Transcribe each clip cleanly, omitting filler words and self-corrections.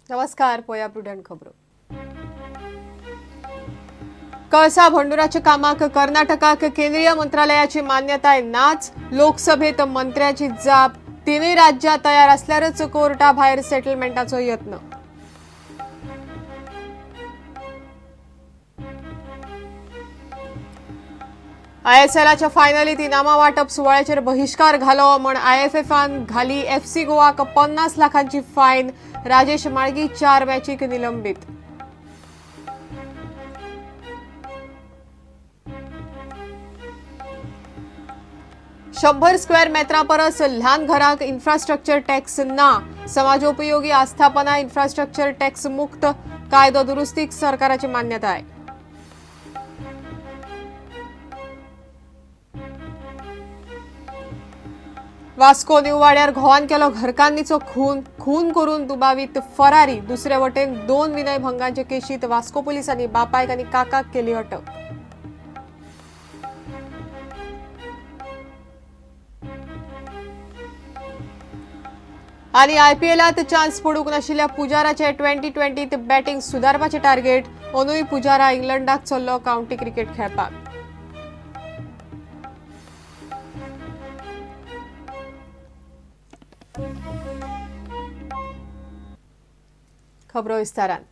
नमस्कार, पोया प्रुडंट खबरो. कळसा भंडुराच्या कामाक कर्नाटकाक केंद्रीय मंत्रालयाची मान्यताय नाच. लोकसभेत मंत्र्याची जाप. तिनूय राज्यां तयार असल्यारच कोर्टा भायर सेटलमेंटाचो यत्न. आयएसएलाच्या फायनलीत इनामां वांटप सुवाळ्याचेर बहिश्कार घालो म्हण आयएफएफान घाली एफसी गोवाक 50 लाखांची फायन. राजेश माळगी 4 मॅचीक निलंबीत. 100 स्क्वेअर मेत्रां परस ल्हान घरांक इन्फ्रास्ट्रक्चर टॅक्स ना. समाजोपयोगी आस्थापना इन्फ्रास्ट्रक्चर टॅक्स मुक्त. कायदो दुरुस्तीक सरकाराची मान्यताय. वास्को न्यूवाड्यार घोवान केलो घरकान्नीचो खून. खून करून दुबावीत फरारी. दुसरे वटेन 2 विनयभंगांचे केशीत वास्को पोलिसांनी बापायक आनी काकाक केली अटक. आनी आयपीएलात चान्स पडूंक नाशिल्ल्या पुजाराचे 2020त बॅटिंग सुदारपाचे टार्गेट. अंदूय पुजारा इंग्लंडाक चल्लो कावंटी क्रिकेट खेळपाक. खबरो विस्तारान.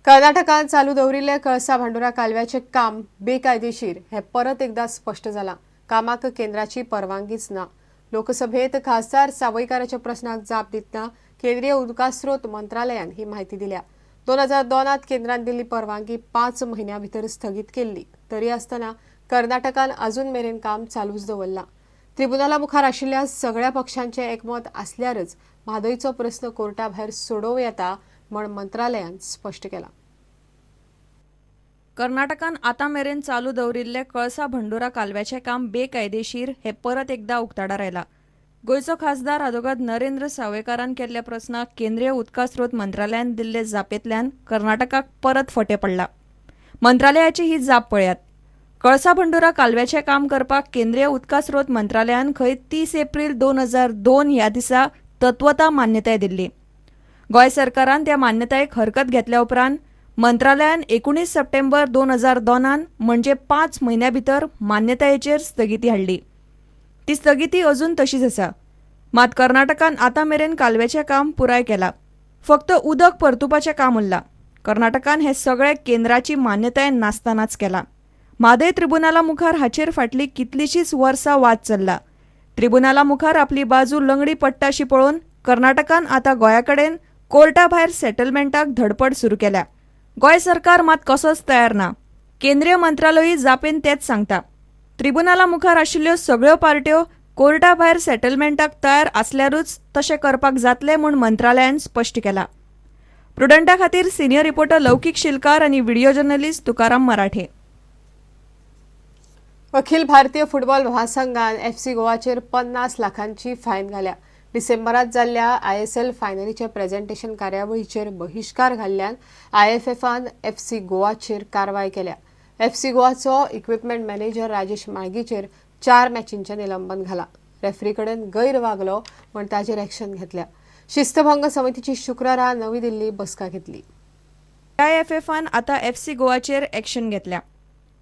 कर्नाटकान चालू दवरिल्ले कळसा भांडुरा कालव्याचे काम बेकायदेशीर हे परत एकदा स्पष्ट जाला. कामाक केंद्राची परवानगीच ना. लोकसभेत खासदार सावयकाराच्या प्रश्नाक जाप दितना केंद्रीय उदकास्रोत मंत्रालयान ही म्हायती दिल्या. 2002 केंद्रान दिल्ली परवानगी 5 म्हयन्यां भितर स्थगीत केल्ली. तरी आसतना कर्नाटकान अजून मेरेन काम चालूच दवरला. त्रिबुनाला मुखार आशिल्ल्या सगळ्या पक्षांचे एकमत आसल्यारच म्हादयचो प्रस्न कोर्टा भायर सोडोवं येता म्हण मंत्रालयान स्पष्ट केला. कर्नाटकान आतां मेरेन चालू दवरिल्ले कळसा भंडुरा कालव्याचें काम बेकायदेशीर हे परत एकदा उक्ताडार आयला. गोंयचो खासदार आदोगाद नरेंद्र सावयकारान केल्ल्या प्रस्नाक केंद्रीय उदकास्रोत मंत्रालयान दिल्ले जापेंतल्यान कर्नाटकाक परत फटें पडला. मंत्रालयाची ही जाप पळयात. कळसा भंडुरा कालव्याचें काम करपाक केंद्रीय उदकास्रोत मंत्रालयान खंय 30 एप्रील 2002 ह्या दिसा तत्वता मान्यताय दिल्ली. गोंय सरकारान त्या मान्यतायेक हरकत घेतल्या उपरांत मंत्रालयान 19 सप्टेंबर 2002 म्हणजे 5 म्हयन्यां भितर मान्यतायेचेर स्थगिती हाडली. ती स्थगिती अजून तशीच आसा. मात कर्नाटकान आतां मेरेन कालव्याचें काम पुराय केलां. फक्त उदक परतुपाचें काम उरलां. कर्नाटकान हें सगळें केंद्राची मान्यताय नासतनाच केलां. म्हादय त्रिबुनाला मुखार हाचेर फाटलीं कितलींशींच वर्सां वाद चल्ला. त्रिबुनाला मुखार आपली बाजू लंगडी पडटाशी पळोवन कर्नाटकान आतां गोंया कडेन कोर्टा भायर सेटलमेंटाक धडपड सुरू केल्या. गोंय सरकार मात कसोच तयार ना. केंद्रीय मंत्रालयूय जापेन तेच सांगता. त्रिबुनाला मुखार आशिल्ल्यो सगळ्यो पार्ट्यो कोर्टा भायर सेटलमेंटाक तयार आसल्यारूच तशें करपाक जातलें म्हूण मंत्रालयान स्पश्ट केलां. प्रुडंटा खातीर सिनियर रिपोर्टर लौकीक शिलकार आनी व्हिडिओ जर्नलिस्ट तुकाराम मराठे. अखिल भारतीय फुटबॉल महासंघान एफसी गोवाचेर 50 लाखांची फायन घाल्या. डिसेंबरात जाल्ल्या आयएसएल फायनलीच्या प्रेझेंटेशन कार्यावळीचेर बहिश्कार घाल्ल्यान आयएफएफान एफसी गोवाचेर कारवाय केल्या. एफसी गोवाचो इक्विपमेंट मॅनेजर राजेश माळगीचेर 4 मॅचींचें निलंबन घाला. रेफ्री कडेन गैर वागलो म्हण ताचेर एक्शन घेतल्या. शिस्तभंग समितीची शुक्रारा नवी दिल्ली बसका घेतली. एआयएफएफान आतां एफसी गोवाचेर एक्शन घेतल्या.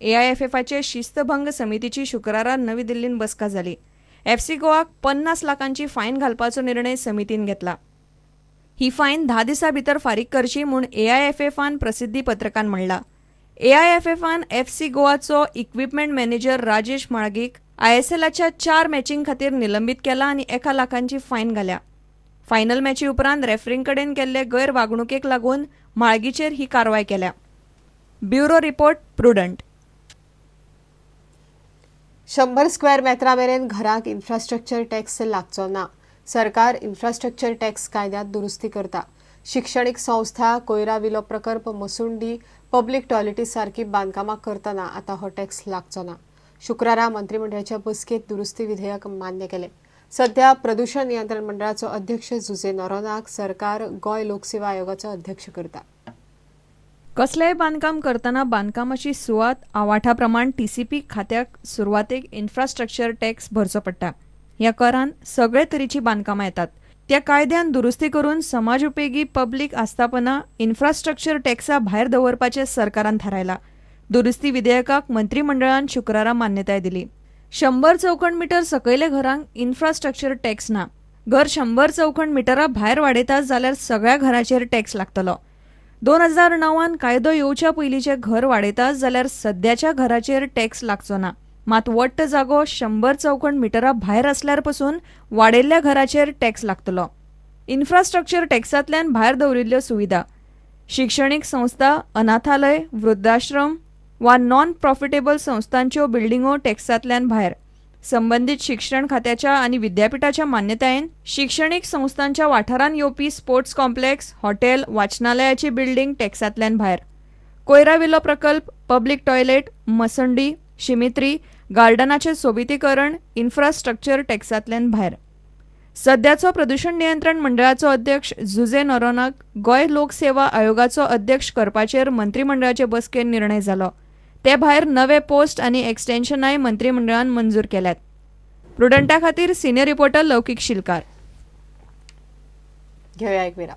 एआयएफएफाचे शिस्तभंग समितीची शुक्रारा नवी दिल्लीन बसका जाली. एफसी गोवाक 50 लाखांची फायन घालपाचो निर्णय समितीन घेतला. ही फायन 10 दिसां भितर फारीक करची म्हूण एआयएफएफान प्रसिद्धी पत्रकान म्हणलां. एआयएफएफान एफसी गोवाचो इक्विपमेंट मॅनेजर राजेश माळगीक आयएसएलाच्या 4 मॅचीं खातीर निलंबीत केला आनी 1 लाखांची फायन घाल्या. फायनल मॅची उपरांत रेफ्रीं कडेन केल्ले गैरवागणुकेक लागून माळगीचेर ही कारवाय केल्या. Bureau report, Prudent. 100 square मेत्रां मेरेन घरांक इन्फ्रास्ट्रक्चर टॅक्स लागचो ना. सरकार इन्फ्रास्ट्रक्चर टॅक्स कायद्यांत दुरुस्ती करता. शिक्षणीक संस्था, कोयरा विलो प्रकल्प, मसुंडी, पब्लीक टॉयलेटी सारकी बांदकामां करतना आतां हो टॅक्स लागचो ना. शुक्रारा मंत्रिमंडळाच्या बसकेंत दुरुस्ती विधेयक मान्य केलें. सध्या प्रदूषण नियंत्रण मंडळाचो अध्यक्ष जुझे नोरोनाक सरकार गोंय लोकसेवा आयोगाचो अध्यक्ष करता. कसलेय बांदकाम करतना बांदकामाची सुवात आवाठा प्रमाण टीसीपी खात्याक सुरवातेक इन्फ्रास्ट्रक्चर टॅक्स भरचो पडटा. ह्या करान सगळे तरेची बांदकामां येतात. त्या कायद्यान दुरुस्ती करून समाज उपेगी पब्लीक आस्थापनां इन्फ्रास्ट्रक्चर टॅक्सा भायर दवरपाचें सरकारान थारायलां. दुरुस्ती विधेयकाक मंत्रीमंडळान शुक्रारा मान्यताय दिली. 100 चौखण मिटर सकयल्या घरांक इन्फ्रास्ट्रक्चर टॅक्स ना. घर 100 चौखण मिटरा भायर वाडयतात जाल्यार सगळ्या घराचेर टॅक्स लागतलो. 2009 कायदो येवच्या पयलींचें घर वाडयतात जाल्यार सद्याच्या घराचेर टॅक्स लागचो ना. मात वट्ट जागो 100 चौखण मिटरा भायर आसल्यार पसून वाडयल्ल्या घराचेर टॅक्स लागतलो. इन्फ्रास्ट्रक्चर टॅक्सांतल्यान भायर दवरिल्ल्यो सुविधा, शिक्षणीक संस्था, अनाथालय, वृद्धाश्रम वा नॉन प्रॉफिटेबल संस्थांच्यो बिल्डिंगो टॅक्सांतल्यान भायर. संबंदीत शिक्षण खात्याच्या आनी विद्यापिठाच्या मान्यतायेन शिक्षणीक संस्थांच्या वाठारांत येवपी स्पोर्ट्स कॉम्प्लेक्स, हॉटेल, वाचनालयाची बिल्डिंग टॅक्सांतल्यान भायर. कोयरा विलो प्रकल्प, पब्लीक टॉयलेट, मसंडी, शिमित्री, गार्डनाचें सोबितीकरण इन्फ्रास्ट्रक्चर टॅक्सांतल्यान भायर. सद्याचो प्रदूषण नियंत्रण मंडळाचो अध्यक्ष जुझे नोरोनाक गोंय लोकसेवा आयोगाचो अध्यक्ष करपाचेर मंत्रीमंडळाचे बसकेन निर्णय जालो. ते भायर नवे पोस्ट आनी एक्सटेन्शनाय मंत्रीमंडळान मंजूर केल्यात. प्रुडंटा खातीर सिनियर रिपोर्टर लौकीक शिलकार. घेवया एक विराम.